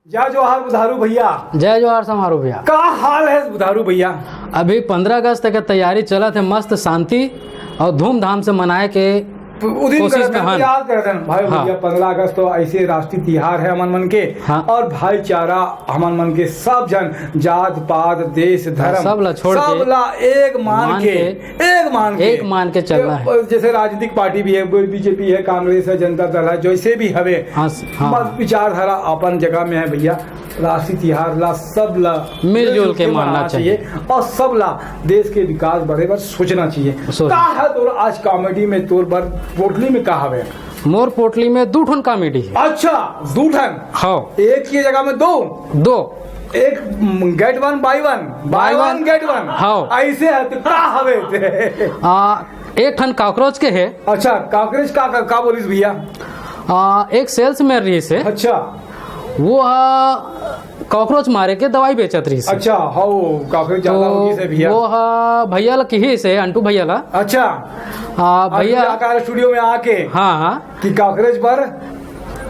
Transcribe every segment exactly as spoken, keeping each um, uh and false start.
जय जोहार बुधारू भैया। जय जोहार समारू भैया। का हाल है बुधारू भैया? अभी पंद्रह अगस्त के तैयारी चलत है, मस्त शांति और धूमधाम से मनाए के उदिन कोशिश करत में हन, हन। याद करत हन भाई। हाँ। भैया, पंद्रह अगस्त तो ऐसे राष्ट्रीय तिहार है हमन मन के। हाँ। और भाईचारा हमन मन के सब झन, जात पात, देश धर्म, सब ला छोड़ के, सब ला एक मान मान के, के, एक मान के, एक मान के चलना है। जैसे राजनीतिक पार्टी भी है, कोई बीजेपी है, कांग्रेस है, जनता दल है, जैसे भी हवे, हाँ, हाँ। बस विचारधारा अपन जगह में है भैया। राष्ट्रीय तिहार ला सब ला मिलजुल के मनाना चाहिए। और सब ला देश के विकास बढ़े बर सोचना चाहिए। का है तोर आज कॉमेडी में, तोर बर पोटली में का हवे? मोर पोटली में दू ठन कॉमेडी है। अच्छा, दू ठन? हाँ। एक के जगह में दो? दो। एक, गेट वन बाई वन, बाई वन गेट वन। हाँ। ऐसे है तो का हवे? आ, एक ठन कॉकरोच के है। अच्छा, कॉकरोच का, का, का बोलिस भैया? आ, एक सेल्समैन रहिस हे। अच्छा। वो हा कॉकरोच मारे के दवाई बेचत रहिस हे। अच्छा, हाँ, वो कॉकरोच ज्यादा तो होगी से भैया। वो हा भैया ला किहिस हे, अंटू भैया ला। अच्छा। आ, आज भैया आकाश स्टूडियो में आके हाँ, हाँ। कि कॉकरोच बर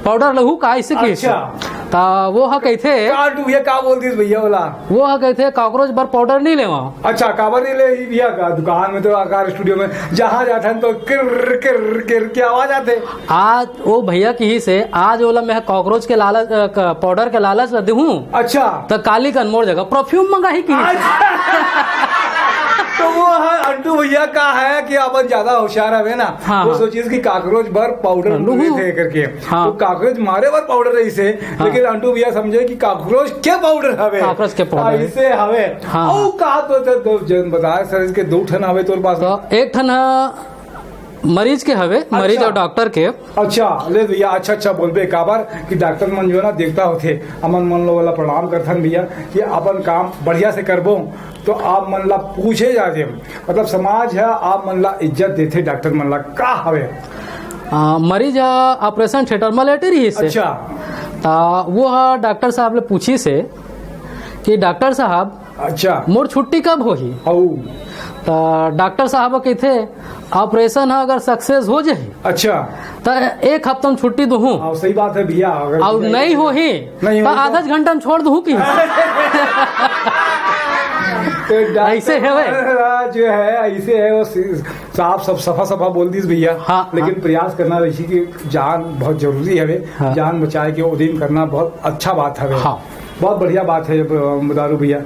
पाउडर लहू का ऐसे किहिस हे। अच्छा। ता वो हा कहिथे का अंटू भैया का बोल दिस भैया वाला? वो हा कहिथे कॉकरोच बर पाउडर नहीं लेवा। अच्छा, काबर नहीं ले ही भैया का दुकान में तो आकाश स्टूडियो में जहाँ जाथन तो किर किर किर की आवाज आथे। आज वो भैया किहिस हे, आज ओला मैं कॉकरोच के लालच, अ, क-, पाउडर के लालच ला देहूं। अच्छा। त काली कन मोर जगह परफ्यूम मंगाही किहिस। अच्छा। तो वो है अंटू भैया का है कि अपन ज्यादा होशियार हवे ना, हाँ, वो हाँ। सोचिस कि कॉकरोच बर पाउडर हाँ, लूहू। मंगे थे करके। हाँ। तो कॉकरोच मारे बर पाउडर रहिस हे, हाँ। लेकिन अंटू भैया समझे कि कॉकरोच के पाउडर हवे। कॉकरोच के पाउडर। ऐसे हवे। हाँ, ओ हाँ। का तो, तो, तो जन बताए सर, इसके दो ठन हवे तोर पास। तो एक ठन ह मरीज के हवे, मरीज अच्छा। और डॉक्टर के। अच्छा, ले भैया, अच्छा, अच्छा बोलबे, काबर कि डॉक्टर मन जो है ना देवता होथे, हमन मन लोग ला प्रणाम करथन भैया कि अपन काम बढ़िया से करबो, तो आप मन ला पूछे जाथे, मतलब समाज है आप मन ला इज्जत देथे, डॉक्टर मन ला का हवे? आ, मरीज ह ऑपरेशन थिएटर में लेटे रहिस हे। अच्छा। ता वो ह डॉक्टर साहब ले पूछिस हे कि डॉक्टर साहब, अच्छा। मोर छुट्टी कब होही? अऊ? त डॉक्टर साहब कहिथे, ऑपरेशन ह अगर सक्सेस हो जाही, अच्छा। त एक हफ्ता में छुट्टी दूहूं। हाँ, सही बात है भैया, अगर अऊ नहीं होही, नहीं त होही तो आधा घंटा में छोड़ दूहूं कि तो डॉक्टर ऐसे है भाई। जो है, ऐसे है, वो सी-, साफ, सब सफा सफा बोल दिस भैया। हाँ, लेकिन हाँ। प्रयास करना रही कि जान बहुत जरूरी हवे, हाँ। जान बचाए के उदिन करना बहुत अच्छा बात हवे। हाँ। बहुत बढ़िया बात है, अ, बुधारू भैया।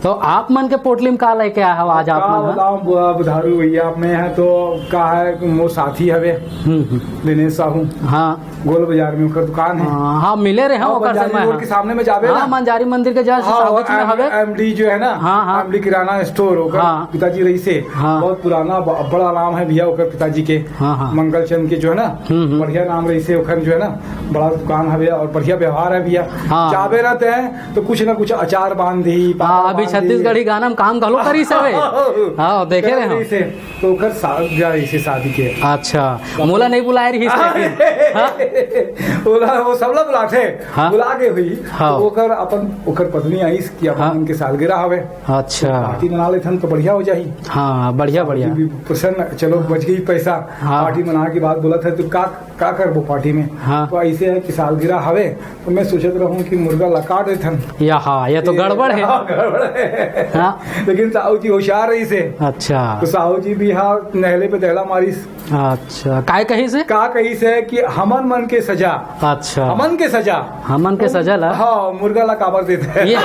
तो आप मन के पोटली में का लेके आए हव आज आप का मन ह? बताऊं, बु-, बुधारू भैया, मैं है तो का है, मोर साथी हवे, हम्म, हम्म। दिनेश साहू। हाँ। गोल बाजार में ओकर दुकान है। हाँ, हाँ, मिले रहे हैं हाँ, ओकर से बंजारी मैं, रोड हाँ। के सामने में जाबे हाँ, ना। बंजारी मंदिर के just हाँ, सामने में एम-, हवे। एमडी जो है ना, हाँ, हाँ। एमडी किराना स्टोर, ओकर हाँ। पिताजी रहिस हे। हाँ। बहुत पुराना, ब-, बड़ा नाम है भैया ओकर पिताजी के। हाँ, हाँ। मंगल चंद के जो है ना, हम्म, हम्म। बढ़िया नाम रहिस हे ओकर जो है ना, बड़ा दुकान हवे और बढ़िया व्यवहार है भैया। हाँ। जाबे रहते हैं तो कुछ ना कुछ अचार बांध दी, हाँ, पापड़ अभी बांध दी। छत्तीसगढ़ी गाना में काम घलो करिस हवे। हाँ, देखे रहे हम। रहिस हे। तो ओकर सालगिरह रहिस हे शादी के। अच्छा, मोला नहीं बुलाए रहिस हे। हाँ? ओला, वो सबला बुलाथे, हाँ। बुला के हुई। हाँ। तो ओकर अपन, ओकर पत्नी आइस कि अपन हाँ। उनके सालगिरह हवे। अच्छा। पार्टी मना लेथन तो बढ़िया हो जाही। हाँ, बढ़िया, बढ़िया। भी प्रसन्न, चलो बच गई पैसा। हाँ। पार्टी मना के बाद बोलत हे तो का, का करबो पार्टी में? हाँ। तो ऐसे है कि सालगिरह हवे, तो मैं सोचत रहूं कि मुर्गा ला काट देथन। या हाँ, ये तो ये गड़बड़ है। हाँ, गड़बड़ है। हाँ। लेकिन साहू जी होशियार रहिस हे। अच्छा। तो साहू जी भी हाँ नहले पे दहला मारिस। अच्छा, काय कहिस हे? का कहिस हे कि हमन मन के सजा। अच्छा। हमन के सजा। हमन के सजा ला? हाँ, मुर्गा ला काबर देथे? ये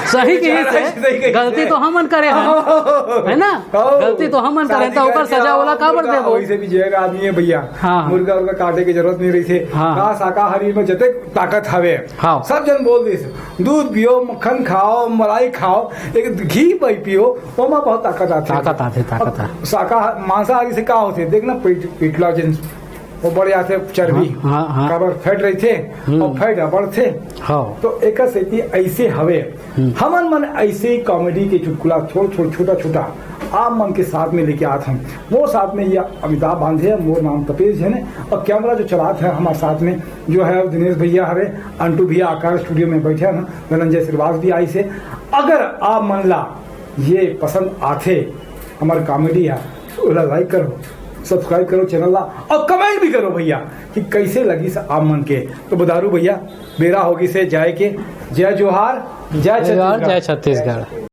सही कहिस हे। सही कहिस हे। गलती तो हमन करे हन, हाँ। है ना? हाँ। गलती तो हमन करे हन, शादी तो ओकर करके सजा ओला काबर देबो? वैसे भी जेर आदमी है भैया। हाँ, हाँ। मुर्गा उर्गा काटे के जरूरत नहीं रहिस हे। हाँ। का शाकाहारी में जतेक ताकत हवे। हाँ। सब जन बोल दिस, दूध पियो, मक्खन खाओ, मलाई खाओ, एक घी पई पियो, ओमा बहुत ताकत आथे। ताकत आथे, ताकत अब आथे। शाकाहार, मांसाहारी से का होथे? देख ना, पेट, पेटला जेन, वो बढ़ जाथे चर्बी। हाँ, हाँ, हाँ। काबर फैट रहिथे, हम्म। और फैट बढ़थे। हाँ। तो एकर सेती ऐसे हवे। हम्म। हमन मन ऐसे ही कॉमेडी के चुटकुला छोड़, छोड़, छोटा, छोटा आप मन के साथ में लेके आत हन। मोर साथ में ये अमिताभ बांधे हे, मोर नाम तपेश जैन हे, और कैमरा जो चलात हे हमारे साथ में जो है दिनेश भैया हवे, अंटू भैया आकाश स्टूडियो में बैठे हैं, धनंजय श्रीवास भी आइस हे। अगर आप मन ला ये पसंद आथे, हमार कॉमेडी है, तो ओला लाइक करो, सब्सक्राइब करो चैनल ला और कमेंट भी करो भैया कि कैसे लगिस आप मन के। तो बदारू भैया, बेरा हो गिस हे जाए के। जय जोहार, जय छत्तीसगढ़।